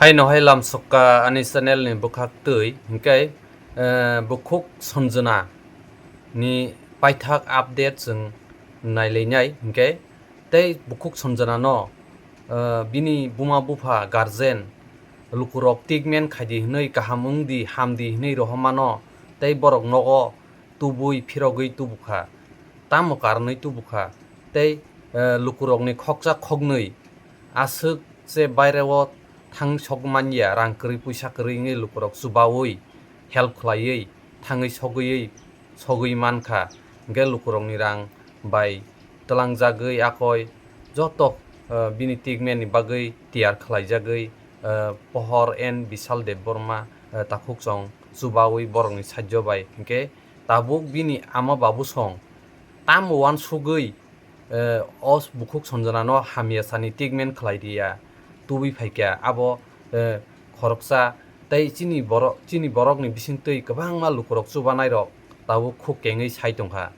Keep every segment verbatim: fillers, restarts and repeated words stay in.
Aino hai lamsokka ani channel ni bwkhak twi, hinkhe, eh, bukhuk Sanjana ni paithak update chwng nailainai, hinkhe tei bukhuk Sanjana no, eh, bini buma bupha guardian lukurok treatment khaidi hwnwi, kaham wngdi, hamdi hwnwi rohormano, tei borok nogo tubui phirogwi tubukha, tamo karonwi tubukha, tei, eh, lukurokni khoksa khoknwi aswk se baireo thang sok manya, rang kwrwi puisa kwrwi wngwi lukurok chubaui help khlaiwi thangwi sogwi, sogwi mankha, hwnkhe lukurokni rang bai twlangjagwi akoi joto, eh, bini treatment ni bagwi tiyar khlaijagwi, eh, Pohor and Bishal Debbarma, eh, takhuk chong chubaui borokni sajjo bai, hinkhe tabuk bini ama babu song tamo uansugwi, eh, o bukhuk Sanjana no hamya sani treatment khlai riya, tubui phaikha abo, eh, khoroksa tei chini borok, chini borokni bisingtwi kwbangma lukurok chubanai rok tabuk khuk kengwi sai tongkha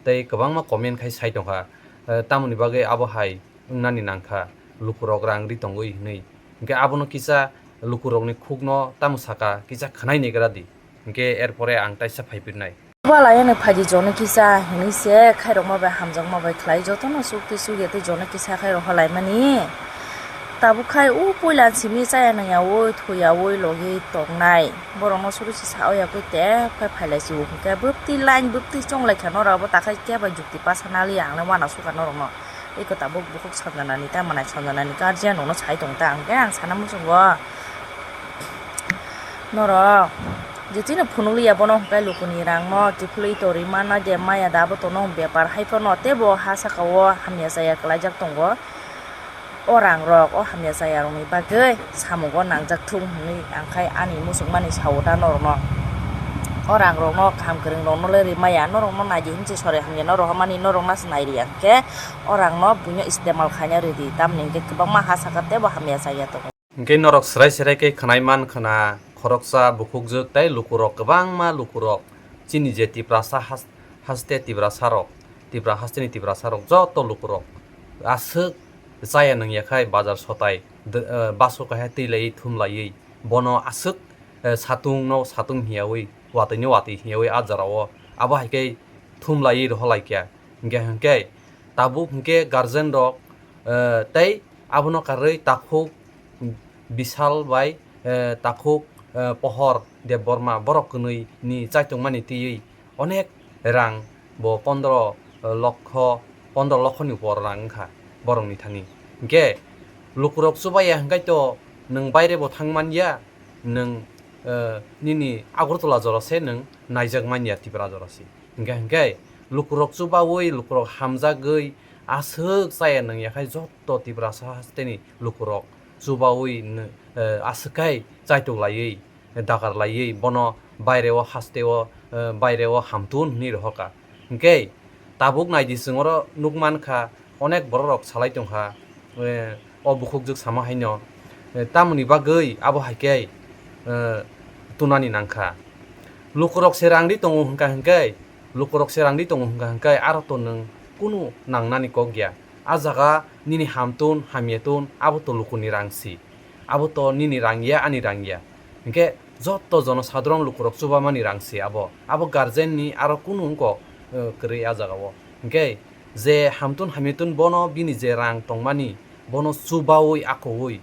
tei kwbangma comment khai sai tongkha, eh, tamoni bagwi abo hai wngnani nangkha, lukurok rang ri tongwi hwnwi. Hinkhe abono kisa lukurokni khukno tamo saka, kisa khwnai negra di. Hinkhe erpore ang taisa phai pirnai. Bwla yani phaidi jono kisa hinwi se khairokma bai hamjakma bai khlai jotono sukti sukya tei jono kisa khairok holaimani. Tabuk khai o puila simi chaya nangyaui thuyaui logi tongnai. Borokno suri se sa oya kwi tep khai phailai si o hinkhe bwtwi line bwtwi chonglai kha norok abo takhai kebo jukti pasa naliya ang le uanasukha norokno. Eko tabuk bukhuk Sanjanani ta mwnai Sanjanani guardian rokno sai tong ta, hwnkhe ang sana muchungo norok je chini phunukliya bono hwnkhe lukuni rangno kiphilwi torwi manna de maya da abo tono bepar hai phano teibo ha saka o hamya chaya kwlaijak tongo. O rang rok o hamya chaya rokni bagwi samungo nangjak thung hwnwi ang khai ani muchungmani sao da norokno. O rang rokno kaham kwrwng rokno le rwmaya, norokno naidi hinwi se sori hamya no rohormani norokno se nai riya hwnkhe o rang no buino istemal khaina rwdi, tamni hwnkhe kwbangma ha saka teibo hamya chaya tongo. Hwnkhe norok swrai swrai khe khwnai man khwna, khoroksa bukhukjwk tei lukurok, kwbangma lukurok chini je Tiprasa has-, haste Tiprasa rok, Tipra hasteni Tiprasa rok joto lukurok aswk chaya nungya khai bazar sotai d-, eh, baso kahai twi laiwi thum laiwi bono aswk, eh, satung no satung hiyawi watwi no watwi hiyawi ah jora o abo hai khe thum laiwi rohor lai kha. Hingkhe hingkhe tabuk hingkhe guardian rok, eh, tei abono karwi takhuk Bishal bai, eh, takhuk, eh, Pohor Debbarma borok kwnwi ni chaitokmani twiwi onek rang bo pondro lokho, pondro lokho ni upor rang wngkha borokni thani. Hingkhe lukurok chubaiya hingkhe to nwng baire bo thang manya, nwng, eh, nini Agartala jora se nwng naijak manya Tipra jora se. Hingkhe hingkhe lukurok chubaui, lukurok hamjagwi aswk chaya nungya khai joto Tiprasa hasteni lukurok chubaui nw-, eh, aswk khai chaitok laiwi, dagar laiwi bono baireo hasteo, eh, baireo hamtun hwnwi rohorkha. Hwnkhe tabuk naidi chwng oro nukmankha, onek bororok salai tongkha, eh, o bukhukjwk sama haino, eh, tamoni bagwi abo hai khe, eh, tunani nangkha. Lukurok se rangri tongo hwnkha hwnkhe, lukurok se rangri tongo hwnkha hwnkhe, aro to nwng kunu nangnani kok ya. A jaga nini hamtun, hamyatun, abo to lukuni rang si. Abo to nini rang ya, ani rang ya. Hingkhe joto jono sadharon lukurok chubamani rang se abo. Abo guardian ni aro kunu wngkok, eh, kwrwi a jaga o. Hingkhe je hamtun hamyatun bono bini je rang tongmani, bono chubaui akoui,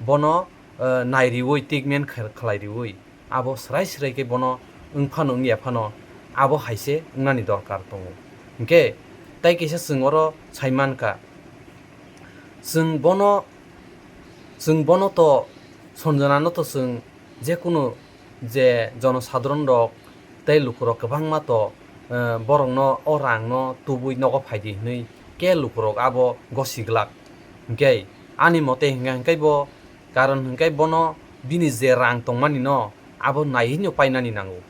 bono, eh, nairiui treatment khe-, khlai riui, abo swrai swrai khe bono wng phano wng ya phano abo hai se wngnani dorkar tongo. Hingkhe tai kaisa chwng oro sai mankha, chwng bono, chwng bono to Sanjana no to chwng jekunu je jonosadharon rok tei lukurok kwbangma to, eh, borokno o rangno tubui nogo phaidi hwnwi khe lukurok abo gosi glak. Hwnkhe ani mote hwnkha hwnkhe bo, karon hwnkhe bono bini je rang tongmani no abo naiwi no painani nango.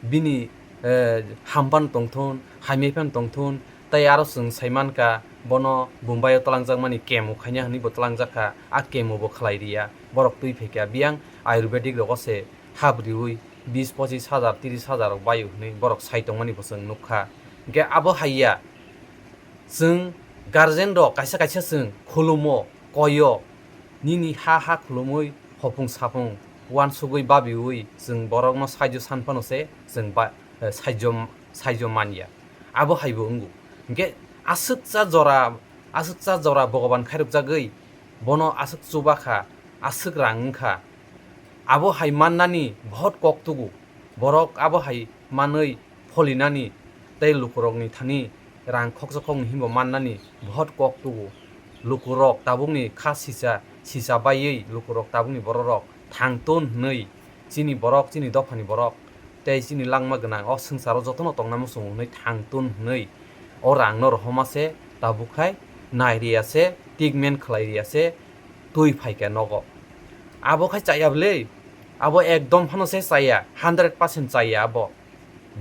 Bini, eh, ham phano tongthun, hamya phano tongthun, tei aro chwng sai mankha, bono Bombay o twlangjakmani chemo khaina hwnwi bo twlangjakha, a chemo bo khlai riya, borok twi phaikha, biyang ayurvedic rogo se hap riui bis pochis hajar, tiris hajar rok baio hwnwi borok sai tongmani bo chwng nukha. Hwnkhe abo hai ya, chwng guardian rok kaisa kaisa chwng khulumo, koyo, nini ha ha khulumui khopung sapung uansugwi babiui chwng borokno saijo san phano se chwng ba, eh, saijo, saijo manya. Abo hai bo wngo. Hinkhe aswksa jora, aswksa jora Bhogoban khairokjagwi bono aswk chuba kha, aswk rang wng kha. Abo hai mannani bohot kok tugo. Borok abo hai manwi pholinani tei lukurokni thani rang khoksa khokni himbo mannani bohot kok tugo. Lukurok tabukni kha sisa, sisa baiwi lukurok tabukni bororok thang tun hwnwi chini borok, chini dophani borok tei chini langma gwnang o swngcharo jotono tongna muchungo hwnwi thang tun hwnwi o rangno rohoma se tabuk khai nai riya se, treatment khlai riya se twi phaikha nogo. Abo khai chaya bwle, abo ekdom phano se chaya, hundred percent chaya abo.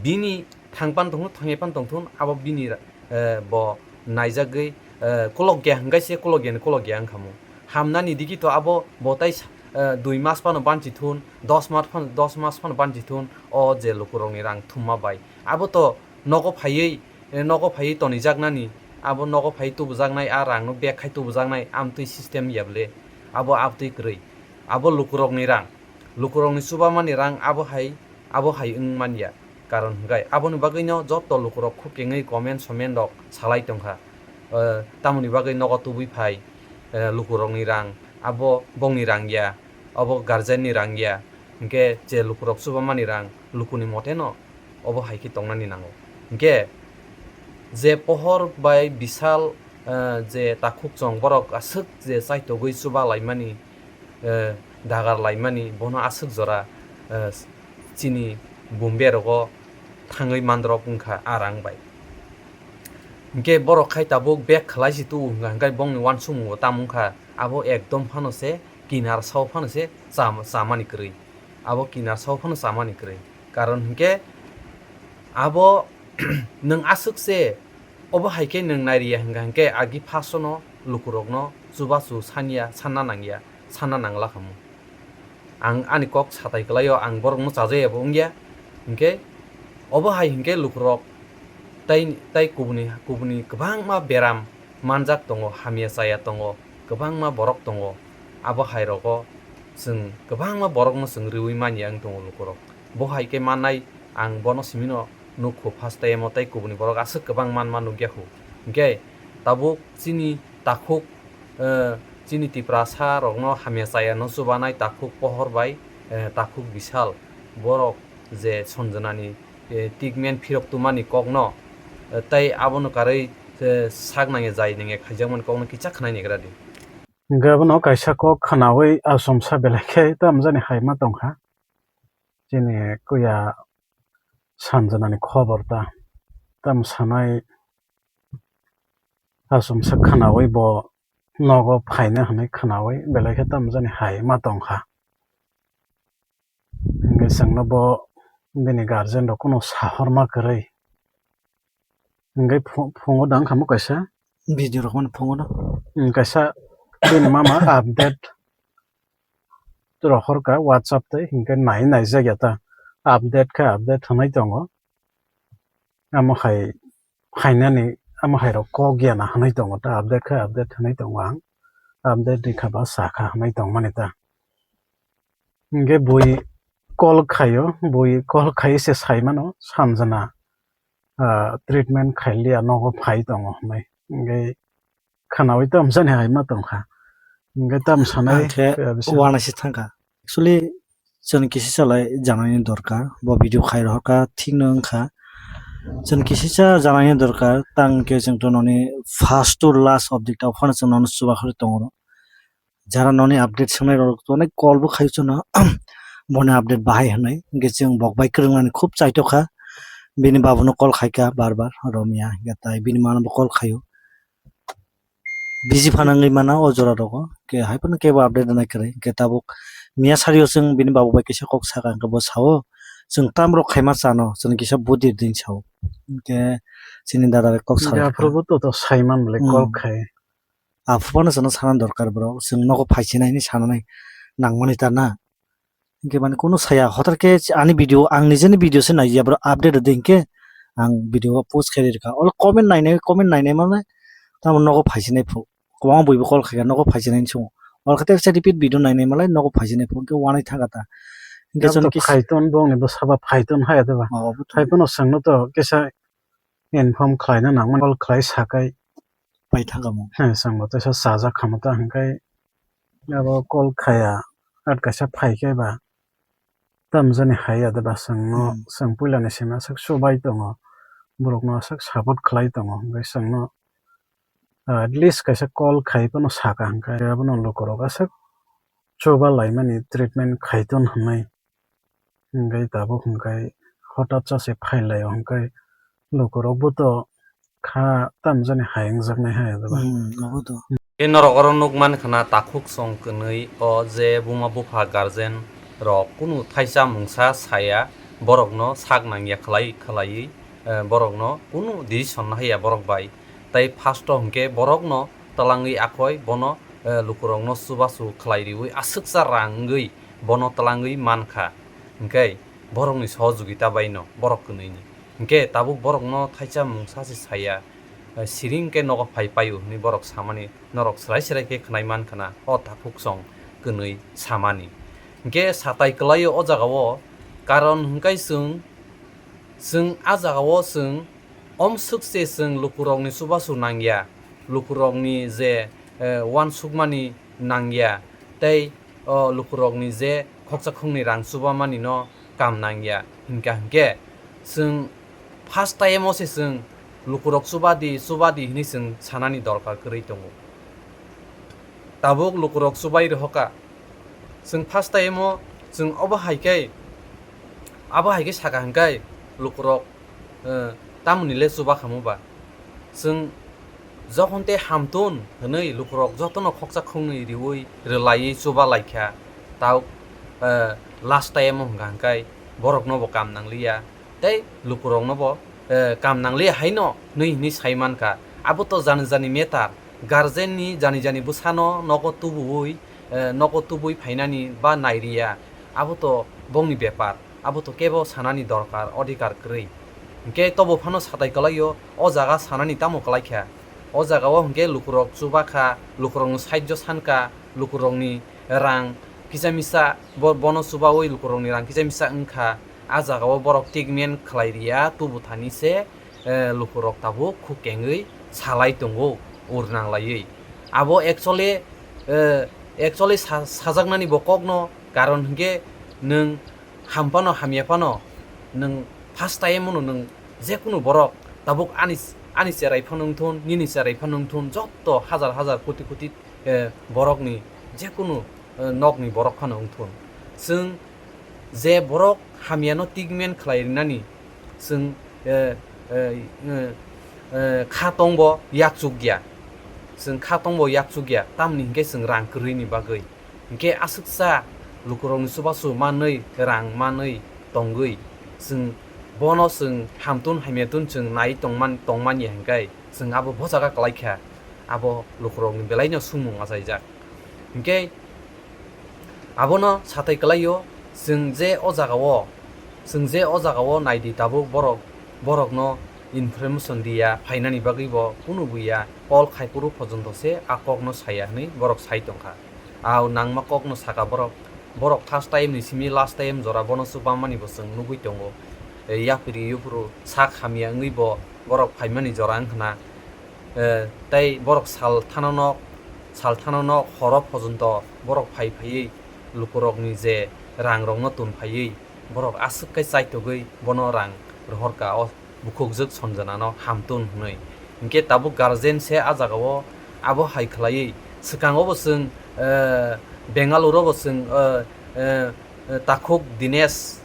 Bini thang pan tongthun, thangya pan tongthun, abo bini, eh, bo naijagwi, eh, kolokya hwnkhe se kolokya ni kolokya wngkha mo. Hamnani digi to abo bo tai sa-, eh, dui mas phano banchi thun, dos mas phano, dos mas phano banchi thun, o je lukurokni rang thumma bai. Abo to nogo phaiwi, eh, nogo phaiwi tonijaknani, abo nogo phaiwi tubujaknai, a rangno bag khai tubujaknai, amtwi system ya bwle, abo abtwi kwrwi. Abo lukurokni rang, lukurokni chubamani rang abo hai, abo hai wng manya. Karon hwnkhe aboni bagwino joto lukurok khuk kengwi comment soment rok salai tongkha. Eh, tamoni bagwi nogo tubui phai, eh, lukurokni rang, abo bongni rang ya, abo guardian ni rang ya, hinkhe je lukurok chubamani rang lukuni moteno obo hai khe tongnani nango. Hinkhe je pohor bai bisal, eh, je takhuk chwng borok aswk je chaitogwi chuba laimani, eh, dagar laimani, bono aswk jora, eh, chini Bombay rogo thangwi mandrok wngkha a rang bai. Hinkhe borok khai tabuk bag khlai si tubu wngkha, hinkhe bongni uansukmungo tamo wngkha, abo ekdom phano se kinar sao phano se cham-, chamani kwrwi, abo kinar sao phano chamani kwrwi. Karon hinkhe abo nwng aswk se obo hai khe nwng nai riya hwnkha hinkhe agi first-o no lukurokno chubachu sanya, sanna nangya, sanna nangla khamu. Ang ani kok satai kwlaio, ang borokno chajayabo wngya. Hinkhe obo hai hinkhe lukurok tai, tai kubuni, kubuni kwbangma beram manjak tongo, hamya chaya tongo, kwbangma borok tongo. Abo hai rogo chwng kwbangma borokno chwng riui manya wng tongo lukurok. Bo hai khe mannai ang bono simino nukhu first time o tei kubuni borok aswk kwbang manma nukya khu. Hinkhe tabuk chini takhuk, eh, chini Tiprasa rokno hamya chaya no chubanai takhuk pohor bai, eh, takhuk bisal borok je Sanjanani, eh, treatment phirok tumani kokno, eh, tei abono karwi, eh, sak nangya jai nangya khaijakmani kokno kisa khwnai nagra di. Hingke abono kaisa kok khwnaui achomsa belai khe tamjani hai ma tongkha. Chini kuya Sanjanani khobor ta, tamo sanai achomsa khwnaui bo nogo phaina hinui khwnaui belai khe tamjani hai ma tongkha. Hingke chwngno bo bini guardian rok kunu sahorma kwrwi. Hingke phu-, phungo da wngkha mo kaisa. Video rok mano phungo no. Hmm, kaisa bini mama update rohor ka WhatsApp tei hingke nai naijak ya ta. Update khe update hinui tongo. Amo hai phainani, amo hai rok kok ya na hinui tongo ta. Update khe update hinui tongo ang. Update rikha ba sakha hinui tongmani ta. Hingke bui call khaio, bui call khai se sai mano, Sanjana, ah, treatment khai liya, nogo phai tongo hinui. Hingke khwnaui tamjani hai ma tongkha. Hingke tam sanai, ang khe eh, bisa. Wana se thangkha. Actually, chwng kisi chalai janani dorkar, bo video khai rohorkha, thik no wngkha. Chwng kisi cha janani dorkar, tang khe chwng to noni first to last update ta phano chwng nono chuba khori tongo. Jara noni update swngnai rok to onek call bo khai chwngno, boni update bahai hinui. Hingke chwng bok bai kwrwng nani khub chaitokha. Bini babuno call khaikha bar bar, romya, hingke tai bini mano bo call khaio. Busy phano wngwi mano o jora rogo, hingke hai phano kebo update rwnai kwrwi. Hingke tabuk miya sario chwng bini babu bai kisa kok sakha, hingke bo sao, "Chwng tam rok khaima chano, chwng kisa budi din," sao. Hingke chini dada bai kok Hingke sakha. Aphuru bo to, to saiman bole Hmm. Call khai. Aphuru phano chwngno sana dorkar bro, chwng nogo phaisinai hinui sananai nangmani ta na. Hingke mane kunu saya, hotar khe ani video, ang nijeni video se naiya, bro, update rwdi hingke ang video o post khe rikha. Olo comment nainai, comment nainai mane tamo nogo phaisinai phu. Kwbangma buibo call khaikha, nogo phaisinai hinwi swngo. Oro khe teisa repeat video nainai malai nogo phaijani phone khe wanai thaka ta. Hinkhe Abo chwng to kis- phaiton bongni bwsaba phaiton haya de ba. Oh, obo to. Phaiphano chwngno to kisa inform khlaina nangmani call khlai sakai. Pai thaka mo. He, chwngbo teisa chajak kha mo ta hinkai abo call khaya at kaisa phaikai ba. Tamjani hai ya de ba chwngno, Hmm. chwng puilani simi aswk chubai tongo, borokno aswk support khlai tongo, hwnkhe chwngno, ah, at least kaisa call khai phano saka hwnkhe abono lukurok aswk chuba laimani treatment khai ton hwnwi, hwnkhe tabuk hwnkhe hotat cha se phai lai o hwnkhe lukurokbo to kha tamjani hai wngjaknai hai abo. Hmm, abo to. Tei norok oro nuk man khna takhuk song kwnwi o je buma bupha guardian rok kunu thaisa mungsa saya, borokno sak nangya khlai khlaiwi, eh, borokno kunu decision no haya borok bai. Tei first o hwnkhe borokno twlangwi akhoi bono, eh, lukurokno chubachu khlai riwi aswksa rang wngwi bono twlangwi mankha. Hwnkhe borokni sohojogita baino borok kwnwini. Hwnkhe tabuk borokno thaisa mungsa se saya, eh, siring khe nogo phai paio hwnwi borok samani norok swrai swrai khe khwnai man khna o takhuk song kwnwi samani. Hwnkhe satai kwlaio o jagao, karon hwnkhe chwng, chwng a jagao chwng omswk se chwng lukurokni chubachu nangya, lukurokni je, eh, uansukmani nangya, tei o lukurokni je khoksa khokni rang chubamani no kam nangya hinkha hinkhe chwng first time o se chwng lukurok chubadi chubadi hinwi chwng sanani dorkar kwrwi tongo. Tabuk lukurok chubai rohokha. Chwng first time o chwng obo hai khe, abo hai khe saka hwnkhe lukurok, eh, tamoni le chuba khamu ba? Chwng jokhon tei hamtun hwnwi lukurok jotono khoksa khoknwi riwi rwlaiwi chuba laikha, tau, eh, last time o hwnka hwnkhe borokno bo kam nangliya. Tei lukurokno bo, eh, kam nangliya haino hwnwi hwnwi sai mankha. Abo to jani jani matter, guardian ni jani jani bwsano nogo tubuwi, eh, nogo tubui phainani ba nairiya, abo to bongni bepar, abo to kebo sanani dorkar, odhikar kwrwi. Hinkhe tobo phano satai kwlaio, o jaga sanani tamo kwlaikha? O jagao hinkhe lukurok chubakha, lukurokno saijo sankha, lukurokni rang kisa misa bo-, bono chubawi lukurokni rang kisa misa wngkha. A jagao borok treatment khlai riya, tubu thani se, eh, lukurok tabuk khuk kengwi salai tongo, ur nanglaiwi. Abo actually, eh, actually sa-, sajaknani bo kokno, karon hinkhe nwng ham phano hamya phano, nwng first time-o nwng jekunu borok tabuk ani, ani cherai phano wngthun, nini cherai phano wngthun, jotto hajar hajar koti koti, eh, borokni jekunu, eh, nokni borok phano wngthun. Chwng je borok hamyano treatment khlai rinani, chwng, eh, eh, eh, eh, kha tongbo yakchukya. Chwng kha tongbo yakchukya, tamni hinkhe chwng rang kwrwini bagwi. Hinkhe aswksa lukurokni chubachu manwi, rang manwi tongwi, chwng bono chwng hamtun hamyatun chwng nai tongman, tongmanya hinkhe chwng abo bojaga kwlaikha, abo lukurokni belaino sumung achaijak. Hinkhe abono satai kwlaio, chwng je o jagao, chwng je o jagao naidi tabuk borok, borokno information diya phainani bagwi bo kunu buya, call khai phuru pojonto se a kokno saya hwnwi borok sai tongkha. Au nangma kokno saka borok, borok first time ni simi last time jora bono chubamani bo chwng nugwi tongo. E, yapri yupru sak hamya wngwi bo borok phaimani jora wngkhna. Eh, tei borok sal thano nok, sal thano nok horo pojonto borok phai phaiwi lukurokni je rangrokno tun phaiwi borok aswk khe chaitogwi bono rang rohorka o bukhukjwk Sanjanano hamtun hwnwi. Hinkhe tabuk guardian se a jagao abo hai khlaiwi swkango bo chwng, eh, Bengaluru bo chwng, eh, eh, eh, takhuk Dinesh,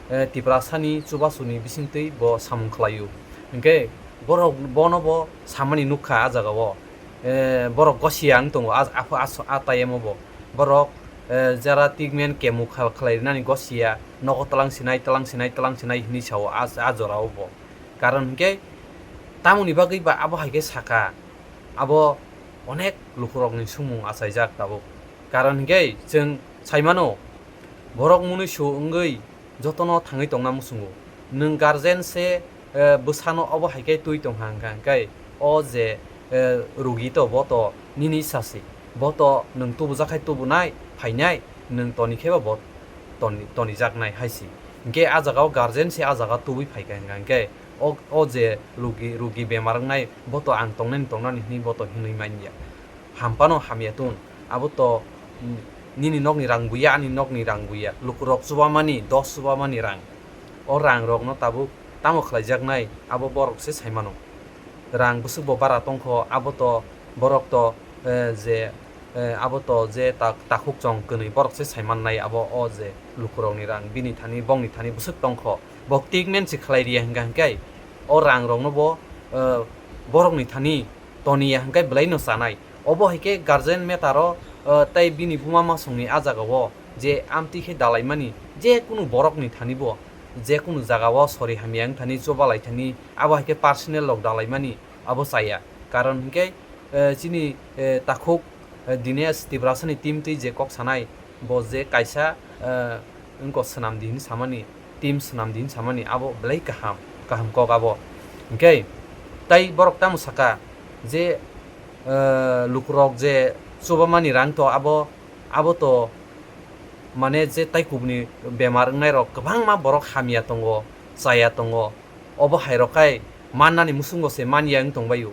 eh, Tiprasani chubasuni bisingtwi bo samung khlaio. Hinkhe borok bono bo samani nukha a jagao. Eh, borok gosia wng tongo a, a, a, a time-o bo. Borok, eh, jara treatment kemo khal-, khlai rinani gosia, nogo twlang sinai, twlang sinai, twlang sinai hinwi sao a, a jorao bo. Karon hinkhe tamoni bagwi ba abo hai khe saka, abo onek lukurokni sumung achaijak tabuk. Karon hinkhe chwng saimano, borok mwnwi su wngwi jotono thangwi tongna muchungo. Nwng guardian se, eh, bwsano obo hai khe twi tongkha hwnkha, hwnkhe o je, eh, rugi to bo to nini issa se. Bo to nwng tubujak khai tubunai, phainai, nwng toni khe ba bo toni, tonijaknai hai si. Hinkhe a jaga o guardian se a jaga tubui phai kha hinkha hinkhe o, o je rugi, rugi bemar wngnai bo to ang tongnani tongnani hinwi bo to hinwi man ya. Ham phano hamya tun. Abo to, mm, nini nokni rang buya, ani nokni rang buya. Lukurok chubamani, dos chubamani rang. O rang rokno tabuk tamo khlaijaknai, abo borok se sai mano. Rang bwswk bo bara tongkho, abo to borok to, eh, je, eh, abo to je ta-, takhuk chong kwnwi borok se sai mannai, abo o je lukurokni rang, bini thani, bongni thani bwswk tongkho. Bok treatment se khlai riya hingka hingkai o rang rokno bo, eh, borokni thani toniya hingkai belai no chanai. Obo hai khe guardian matter o, eh, tei bini buma masongni a jaga o je amtwi khe dalaimani, je kunu borokni thani bo, je kunu jaga o sori hamya wng thani, chubalai thani, abo hai khe personal rok dalaimani abo chaya. Karon hinkhe, eh, chini, eh, takhuk, eh, Dinesh Tiprasani team twi je kok sanai, bo je kaisa, eh, wngkok swnam di hinwi samani, team swnam di hinwi samani, abo belai kaham, kaham kok abo. Hinkhe tai borok tamo saka je, eh, lukurok je chubamani rang to abo, abo to mane je tai kubuni bemar wngnai rok kwbangma borok hamya tongo, chaya tongo, obo hai rok khai mannani musungo se manya wng tongbaio.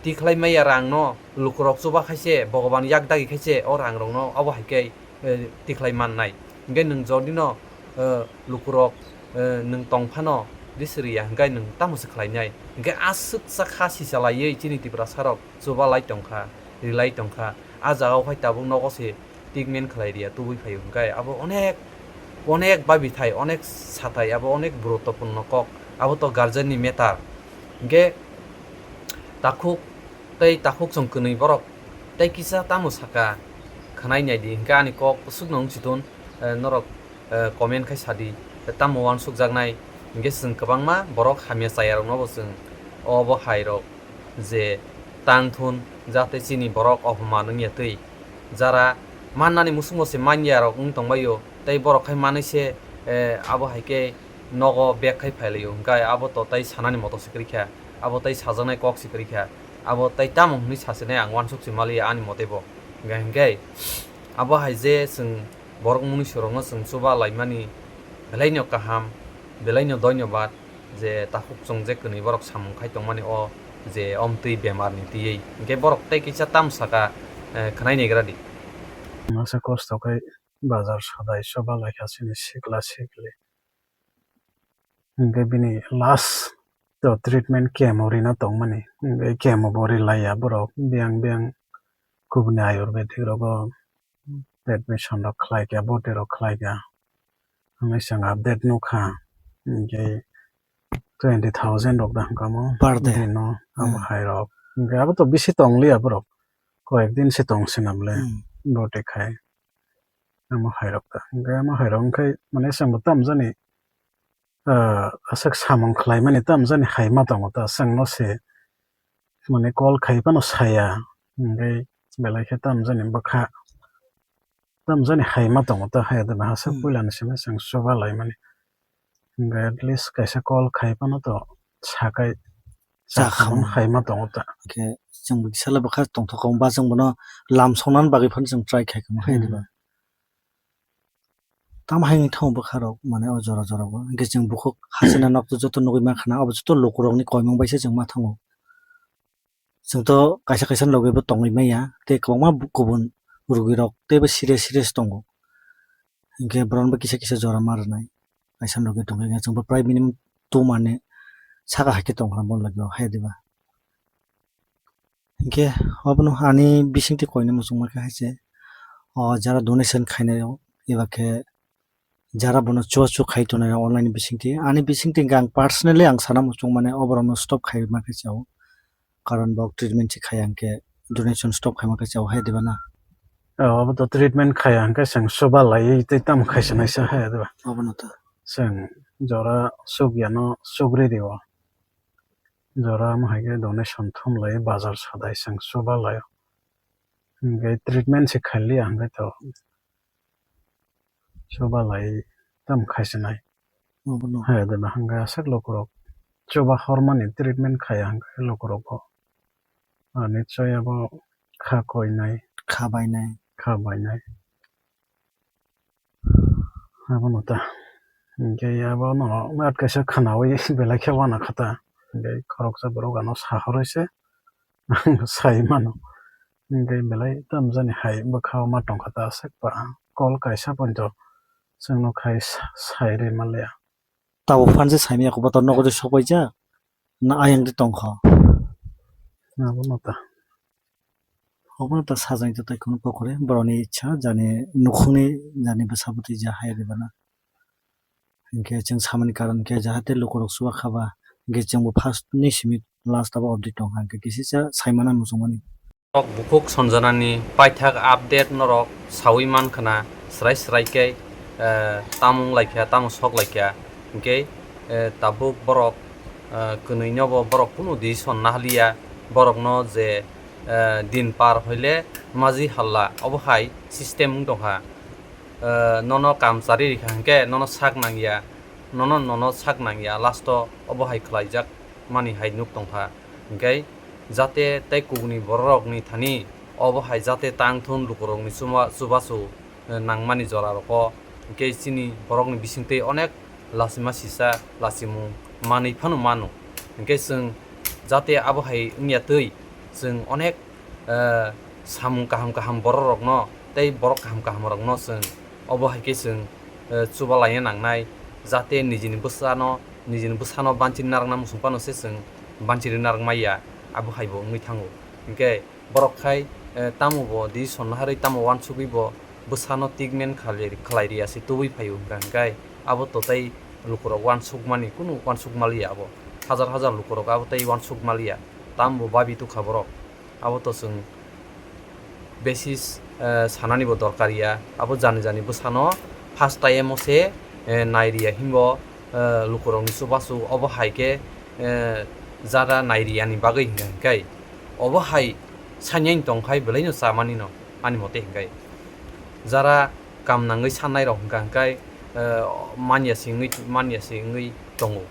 Tikhlai maya rang no lukurok chuba khaise, Bhogoban yak dagi khaise, o rang rok no obo hai khe, eh, tikhlai mannai. Hinkhe nwng jodi no, eh, lukurok, eh, nwng tong phano risi riya, hinkhe nwng tamo se khlainai. Hinkhe aswk chakha sichalaiwi chini Tiprasa rok chuba lai tongkha, rilai tongkha. A jaga o phai tabuk nogo se treatment khlai riya, tubui phaio hinkhe abo onek, onek babithai, onek sathai, abo onek guruttopurno kok, abo to guardian ni matter. Hinkhe takhuk tei takhuk chwng kwnwi borok tei kisa tamo saka khwnai naidi, hinkhe ani kok bwswkno wng si thun, eh, norok, eh, comment khai sadi, tamo uansukjaknai, hinkhe chwng kwbangma borok hamya chaya rokno bo chwng obo hai rok je tang thun, jate chini borok opoman wngya twi. Jara mannani musungo se manya rok wng tongbaio, tei borok khai manwi se, eh, abo hai khe nogo bag khai phailaio, hinkhe abo to tei sanani moto se kwrwi kha, abo tei sajaknai kok se kwrwi kha, abo tei tamo hwnwi sasinai ang uansuk se maliya ani mote bo. Hinkhe, hinkhe abo hai je chwng borok mwnwi sorokno chwng chuba laimani belaino kaham, belaino doinobad. Je takhuk chwng je kwnwi borok samung khai tongmani o je omtwi bemar ni twiwi, hinkhe borok tei kisa tam saka, eh, khwnai negra di. Masa kosto khai bazar sadai choba laikha chini sikla sikli. Hinkhe bini last to treatment chemo rina tongmani. Hinkhe chemo bo rilaiya borok, biyang biyang kubuni ayurvedic rogo admission rok khlai kha, boti rok khlai kha. Hwnwi chwng update nukha. Hinkhe twenty thousand rok da hwnkha mo. Per day. Dino amo Hmm. hai rok. Hinkhe abo to bisi tong liya borok. Koyek din se tong se nam le. Hmm. Boti khai. Amo hai rok da. Hinkhe amo hai rok wngkhe mane chwng bo tamjani, ah, aswk samung khlaimani tamjani hai ma tongo ta. Chwng no se mane call khai phano saya. Hinkhe belai khe tamjani bwkha. Tamjani hai ma tongo ta, hai da na aswk Hmm. puila ni simi chwng choba laimani. Hinkhe at least kaisa call khai phano to sakai Cha cha khamung khamung. Hai ma tongo ta. Hinkhe chwng bo kisa le bwkha tongthok kha, ba chwng bono lam songnani bagwi phano chwng try khai kha, hai Hmm. diba? Tamo hai wngwi thango bwkha rok, mane o jora jora o. Hinkhe chwng bukhuk hachina nok to joto nugwi mankha na, abo joto lukurokni koimung bai se chwng ma thango. Chwng to kaisa kaisa ni logi bo tongwi manya, tei kwbangma bu-, kubun rugwi rok teibo serious serious tongo. Hinkhe borok no bo kisa kisa jora ma rwnai. Kaisa ni logi tongkha, hinkhe chwng bo prai minimum two month ni saka hai khe tongkha na bo logi o, hai diba? Hinkhe obono ani bisingtwi koina muchungma khe hai se, o jara donation khainai rok, eba khe jara bono chuachu khai tongnai rok online bisingtwi. Ani bisingtwi hwnkhe ang personally ang sana muchung mane oborokno stop khai ma khe chao. Karon bo treatment se khaiya hwnkhe donation stop khaima khe chao hai diba na? O, abo to treatment khaiya hwnkhe chwng chuba laiwi tei tamo khai sanai sa hai diba? Obono to. Chwng jora chukya no chukri rio. Jora omo hai khe donation thum lai bazar sadai chwng chuba lai. Hwnkhe treatment se khailiya hwnkhe to chuba lai tamo khai sanai. Obono. Hai de ba hwnkhe aswk lukurok chuba hormani treatment khaiya hwnkhe lukurok bo, ah, nichoi abo kha koinai. kha bainai. Kha bainai. Abono ta. Hinkhe abono mat kaisa khwnaui belai khe uanakha ta. Hinkhe khoroksa borok ano sahorwi se ang sai mano. Hinkhe belai tamjani hai bwkhao ma tongkha ta aswk ba. Call kaisa poito chwngno khai sa-, sairwi manliya. Tabuk phan se saimanya khe bo to nogo de sokpaijak na ayang de tongkha. Abono ta. Obono ta sajani ta taikhwno kokore borokni ichha jani nukhungni jani bwsa bwtwi ja hai rwbana. Hinkhe chwng samani karon khe jahate lukurok chubakhaba hinkhe chwngbo first ni simi last abo update tongkha hinkhe kisisa saimana muchungmani. Norok bukhuk sonjanani paithak update norok saui mankha na srai srai khe, eh, tamo wnglaikha tamo soklaikha hinkhe, eh, tabuk borok, eh, kwnwino bo borok kunu decision nahaliya borokno je, eh, din par hoile maji halla obo hai system wng tongkha. Eh, nono kam chari rikha hinkhe nono sak nangya, nono nono sak nangya last o obo hai khlaijak mani hai nuk tongkha. Hinkhe jate tei kubuni bororokni thani obo hai jate tang thun lukurokni chuma-, chubachu, eh, nangmani jorarok o. Hinkhe chini borokni bisingtwi onek lachima sisa lachimung manwi phano mano. Hinkhe chwng jate abo hai wngya twi chwng onek, eh, samung kaham kaham bororokno tei borok kaham kahamrokno chwng obo hai khe chwng, eh, chuba laina nangnai, jate nijini bwsano, nijini bwsano banchini narwkna muchung phano se chwng banchini narwk maya, abo hai bo wngwi thango. Hinkhe borok khai, eh, tamo bo decision naharwi tamo uansugwi bo bwsano treatment khalai, khalai riya se tubui phaio hwnkha hinkhe abo to tei lukurok uansukmani kunu uansuk maliya abo. Hajar hajar lukurok abo tei uansuk maliya. Tamo bo babi tukha borok. Abo to chwng basis, eh, sanani bo dorkar ya. Abo jani jani bwsano first time o se, eh, nai riya himbo, eh, lukurokni chubachu obo hai khe, eh, jara nai riyani bagwi hwnkha hinkhe obo hai sanya tongkhai belaino chamani no ani mote hinkhe jara kam nangwi sannairok hwnkha hinkhe, eh, manya se wngwi, manya se wngwi tongo.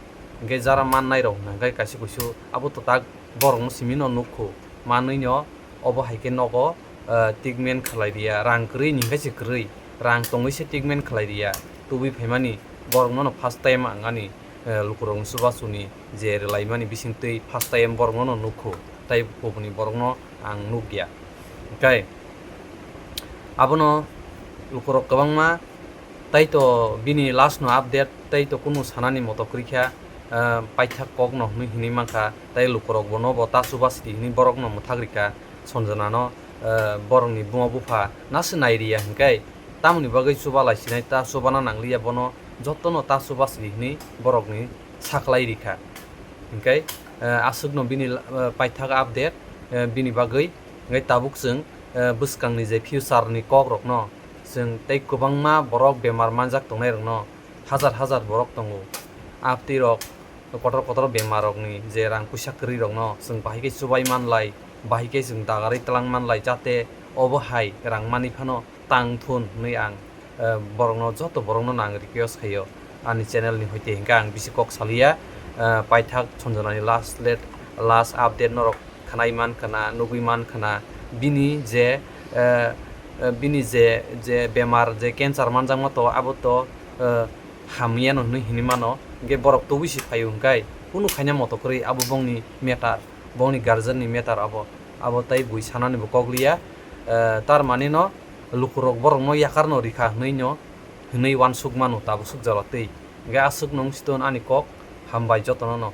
Hinkhe jara mannairok hwnkha hinkhe kaisa kuisu abo to tak borokno simi no nukho manwi no obo hai khe nogo, eh, treatment khalai riya, rang kwrwi ni hinkhe se kwrwi, rang tongwi se treatment khalai riya, tubui phaimani borokno no first time ang ani, eh, lukurokni chubachuni je rwlaimani bisingtwi first time borokno no nukho, tei kubuni borokno ang nukya. Hinkhe abono lukurok kwbangma, tei to bini last no update, tei to kunu sanani moto kwrwi kha, eh, paithak kok no hwnwi hinwi mankha, tei lukurok bono bo ta chuba sidi hinwi borok no mwthak rikha, Sanjana no, eh, borok ni buma bupha nasu nai riya hinkhe tamoni bagwi chuba lai sinai ta chuba na nangliya bono joto no ta chuba sidi hinwi borok ni saklai rikha. Hinkhe, eh, aswk no bini, eh, paithak update, eh, bini bagwi. Hinkhe tabuk chwng, eh, bwskangni je future ni kok rokno chwng tei kwbangma borok bemar manjak tongnai rokno hajar hajar borok tongo. Aptwi rok kotor kotor bemar rokni je rang puisa kwrwi rokno chwng bahai khe chubai manlai, bahai khe chwng dagarwi twlang manlai, jate obo hai rang manwi phano tang thun hwnwi ang, eh, borokno, joto borokno no ang request khaio ani channel ni hoite, hinkhe ang bisi kok saliya, eh, paithak Sanjanani last let, last update norok khwnai mankha na, nugwi mankha na, bini je, eh, eh, bini je, je bemar, je cancer manjakma to, abo to, eh, hamyano hwnwi hinwi mano, hinkhe borok tubui se phaio hinkhe kunu khaina moto kwrwi, abo bongni matter, bongni guardian ni matter abo, abo tei bui sanani bo kok liya, eh, tar mani no lukurok borokno yakarno rikha hwnwi no, hwnwi uansuk mano tabuk swk jora twi. Hinkhe aswk no wng si ton ani kok, hambai jotono no.